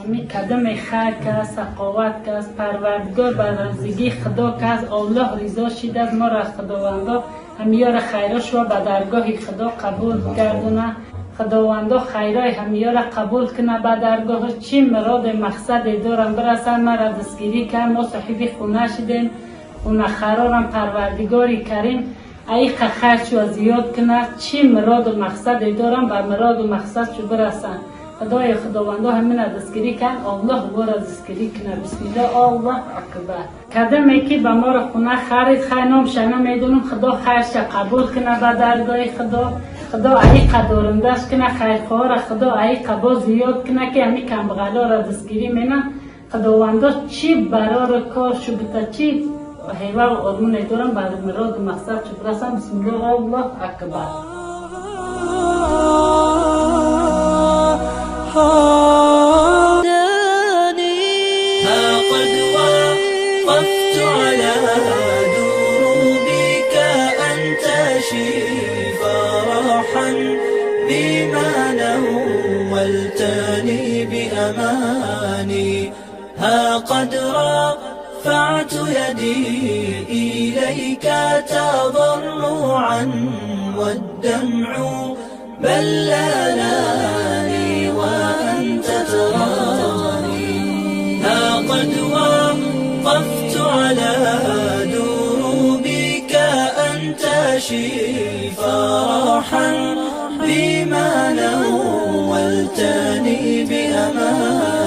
Ҳами кадаме хайр кас, сақоват кас, Парвардигор ба розигии Худо кас, Аллоҳ ризо шидааст, моро Худовандо ҳамиёра хайро шува ба даргоҳи Худо қабул гардона. Худовандо хайрои ҳамиёра қабул куна ба даргоҳаш. Чӣ муроду мақсаде дорам бирасанд, мара дастгирӣ кард, мо соҳиби хона шидем. Хонахарорам Парвардигори Карим аиқа хайр шува зиёд кунад. Чӣ муроду мақсаде дорам ба муроду мақсад шу бирасанд. Худои Худовандо ҳамина дастгирӣ кард, Аллоҳ бора дастгирӣ кунад. Бисмиллоҳ, Аллоҳ акбар. Кадаме ки ба моро хона харид, хайр номша намедонам, Худо хайрша қабул кунад ба даргоҳи Худо. Худо аиқа дорандаш кунад, хайрхоҳро Худо аиқа боз зиёд кунад, ки ҳами камбағалоро дастгирӣ менад. Худовандо чӣ барори кор шубита, чӣ ҳеваву ормоне дорам ба муроду мақсад шу бирасам. Бисмиллоҳ, Аллоҳ акбар. ها قد وقفت على دروبك أنتشي فرحا بما نولتني بأماني. ها قد رفعت يدي إليك تضرعا والدمع بللاني وأنت تراني. ها قد وقفت على دروبك أنتشي فرحا بما نولتني بأماني.